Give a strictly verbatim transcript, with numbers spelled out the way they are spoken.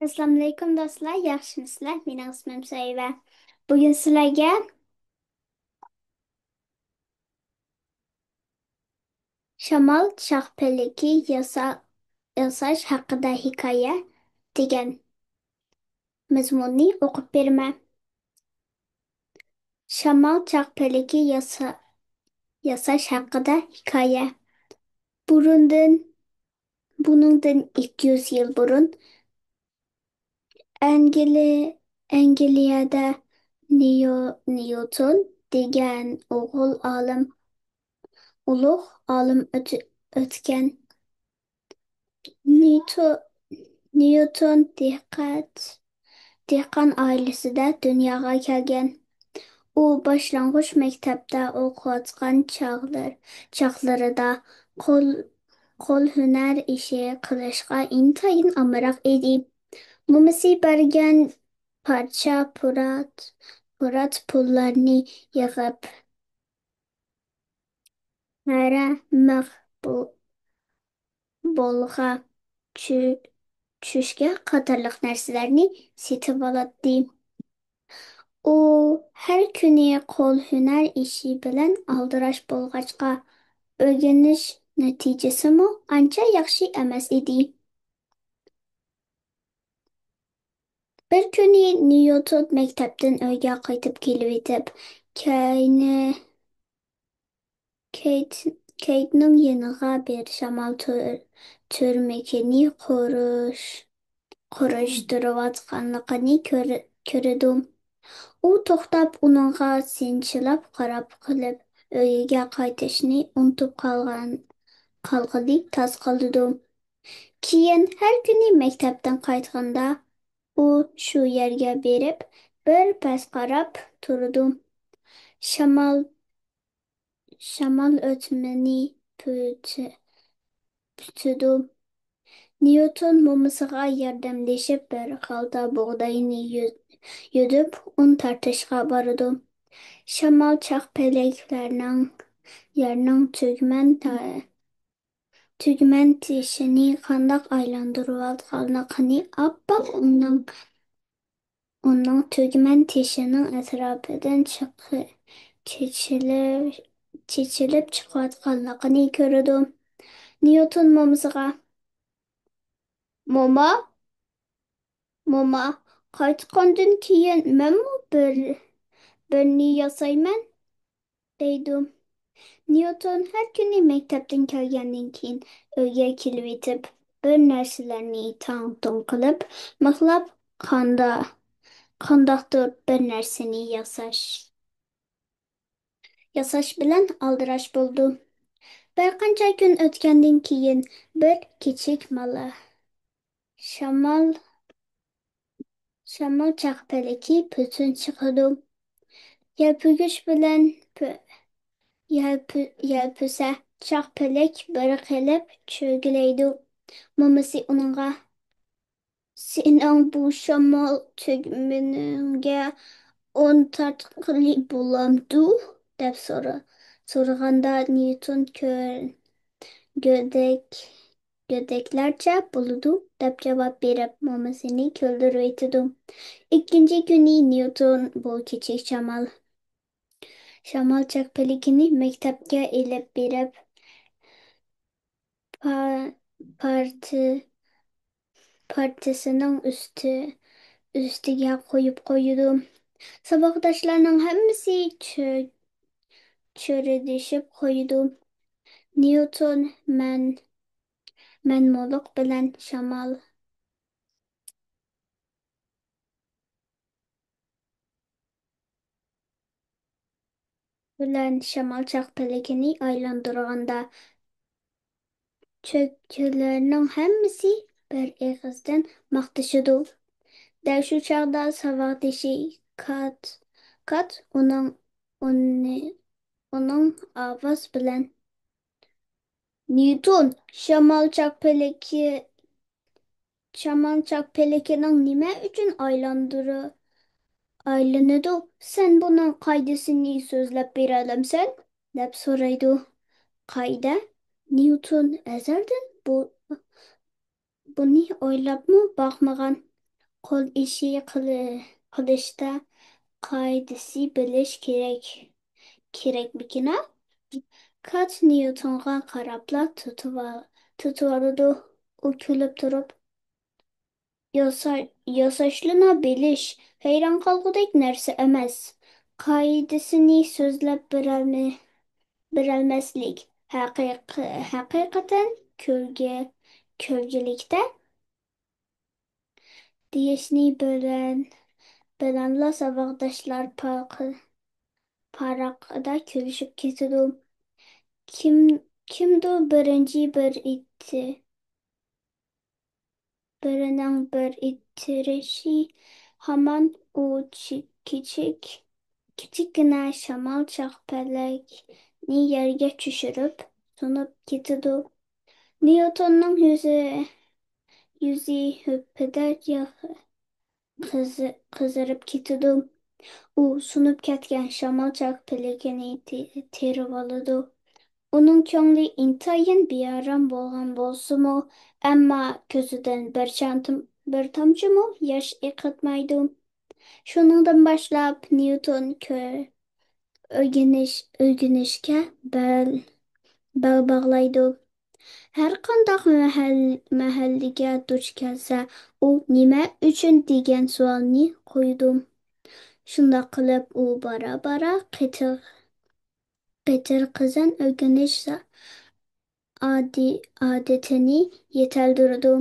ئەسسالامۇئەلەيكۇم دوستلار، ياخشىمۇسىلەر؟ مېنىڭ ئىسمىم سەيۋە. بۈگۈن سىلەرگە شامال چاقپەلىكى ياسا-، ياساش ھەققىدە ھېكايە دېگەن مەزمۇننى ئوقۇپ بېرىمەن. شامال چاقپەلىكى ياسا-، ياساش ھەققىدە ھېكايە. بۇرۇندىن، بۇنىڭدىن ئىككى يۈز يىل بۇرۇن ئەنگلى-، ئەنگلىيەدە نيۇ-، نيۇتون دېگەن ئوغۇل ئالىم، ئۇلۇغ ئالىم ئۆت-، ئۆتكەن. نيۇتو-، نيۇتون دىققەت-، دېھقان ئائىلىسىدە دۇنياغا كەلگەن. ئۇ باشلانغۇچ مەكتەپتە ئوقۇۋاتقان چاغلار-، چاغلىرىدا قول، قول ھۈنەر ئىشى قىلىشقا ئىنتايىن ئامراق ئىدى. مومىسى بەرگەن پارچە پۇرات، پۇرات پۇللارنى يىغىپ، ھەرە، مىخ، بۇ-، بولغا، چۈ-، چۈشكە قاتارلىق نەرسىلەرنى سېتىۋالاتتى. ئۇ ھەر كۈنى قول ھۈنەر ئىشى بىلەن ئالدىراش بولغاچقا، ئۆگىنىش نەتىجىسىمۇ ئانچە ياخشى ئەمەس ئىدى. بىر كۈنى نيۇتون مەكتەپتىن ئۆيگە قايتىپ كېلىۋېتىپ، كەينى-، كەيت-، كەيتنىڭ يېنىغا بىر شامال تۈر-، تۈرمىكىنى قۇرۇش-، قۇرۇشتۇرۇۋاتقانلىقىنى كۆر-، كۆرىدۇ. ئۇ توختاپ، ئۇنىڭغا سىنچىلاپ قاراپ قېلىپ، ئۆيىگە قايتىشنى ئۇنتۇپ قالغان، قالغىلى تاس قالىدۇ. كېيىن ھەر كۈنى مەكتەپتىن قايتقاندا، ئۇ شۇ يەرگە بېرىپ، بىر پەس قاراپ تۇرىدۇ. شامال، شامال ئۆتمىنى پۈتۈ-، پۈتىدۇ. نيۇتون مومىسىغا ياردەملىشىپ، بىر خالتا بۇغداينى يۈ-، يۈدۈپ، ئۇن تارتىشقا بارىدۇ. شامال چاقپەلەكلەرنىڭ يەرنىڭ تۈگمەن تا-، تۈگمەن تېشىنى قانداق ئايلاندۇرۇۋاتقانلىقىنى، ئاپئاق ئۇننىڭ، ئۇنىڭ تۈگمەن تېشىنىڭ ئەتراپىدىن چىقى-، چېچىلىپ، چېچىلىپ چىقىۋاتقانلىقىنى كۆرىدۇ. نيۇتون مومىسىغا، «موما، موما، قايتقاندىن كېيىن مەنمۇ بىر، بىرنى ياسايمەن» دەيدۇ. نيۇتون ھەر كۈنى مەكتەپتىن كەلگەندىن كېيىن ئۆيگە كېلىۋېتىپ، بىر نەرسىلەرنى تاڭ-تۇڭ قىلىپ، مىخلاپ، قاندا-، قانداقتۇر بىر نەرسىنى ياساش، ياساش بىلەن ئالدىراش بولىدۇ. بىر قانچە كۈن ئۆتكەندىن كېيىن بىر كىچىك مالا-، شامال، شامال چاقپەلىكى پۈتۈن چىقىدۇ. يەلپۈگۈچ بىلەن پۈ-، يەلپۈ-، يەلپۈسە، چاقپەلەك بىر قېلىپ چۆگىلەيدۇ. مومىسى ئۇنىڭغا، «سېنىڭ بۇ شامال تۈگمىنىڭگە ئۇن تارتقىلى بولامدۇ؟» دەپ سورا-، سورىغاندا، نيۇتون كۆر-، گۆدەك، گۆدەكلەرچە بولىدۇ، دەپ جاۋاب بېرىپ، مومىسىنى كۈلدۈرۈۋېتىدۇ. ئىككىنچى كۈنى نيۇتون بۇ كىچىك شامال، شامال چاقپەلىكىنى مەكتەپكە ئېلىپ بېرىپ، پا-، پارتى-، پارتىسىنىڭ ئۈستى، ئۈستىگە قويۇپ قويىدۇ. ساۋاقداشلارنىڭ ھەممىسى چۆ-، چۆرىدىشىپ قويىدۇ. نيۇتون مەن-، مەنمۇلۇق بىلەن شامال بىلەن شامال چاقپەلىكىنى ئايلاندۇرغاندا، چۆگىلەرنىڭ ھەممىسى بىر ئېغىزدىن ماختىشىدۇ. دەل شۇ چاغدا ساۋاقدىشى كات، كات ئۇنىڭ، ئۇنى، ئۇنىڭ ئاۋاز بىلەن، «نيۇتون، شامال چاقپەلىكى، شامال چاقپەلىكىنىڭ نېمە ئۈچۈن ئايلاندۇرۇ-، ئايلىنىدۇ؟ سەن بۇنىڭ قائىدىسىنى سۆزلەپ بېرەلەمسەن؟» دەپ سورايدۇ. قائىدە؟ نيۇتون ئەزەلدىن بۇ، بۇنى ئويلاپمۇ باقمىغان. قول ئىشى قىلىشتا قائىدىسى بىلىش كېرەك، كېرەكمىكىنا؟ كات نيۇتونغا قاراپلا تۇتۇۋالىدۇ. ئۇ كۈلۈپ تۇرۇپ، ياساشلىنا بىلىش ھەيران قالغۇدەك نەرسە ئەمەس. قائىدىسىنى سۆزلەپ بېرەلمەسلىك ھەقىقەتەن كۆرگۈلۈكتە. دېيىشنى بىلەنلا ساۋاقداشلار پاراققىدا كۈلۈشۈپ كېتىدۇ. كىمدۇ بىرىنچى بىر ئىتتىرىشى ھامان ئۇ كىچىك كىچىككىنە شامالچاق پەلەكنى يەرگە چۈشۈرۈپ سۇنۇپ كېتىدۇ. نيۇتوننىڭ يۈزى ھۈپپىدە قىزىرىپ كېتىدۇ. ئۇ سۇنۇپ كەتكەن شامالچاق پەلىكىنى تېرىۋالىدۇ. ئۇنىڭ كۆڭلى ئىنتايىن بىئارام بولغان بولسىمۇ، ئەمما كۆزىدىن بىر تامچىمۇ ياش ئېقىتمايدۇ. شۇنىڭدىن باشلاپ نيۇتون ئۆگىنىشكە بەل باغلايدۇ. ھەرقانداق مەھەللىگە دۇچ كەلسە، ئۇ نېمە ئۈچۈن دېگەن سوئالنى قويىدۇ. شۇنداق قىلىپ ئۇ بارا-بارا قېتىرقىزان ئۆگىنىش ئادىتىنى يېتىلدۈرىدۇ.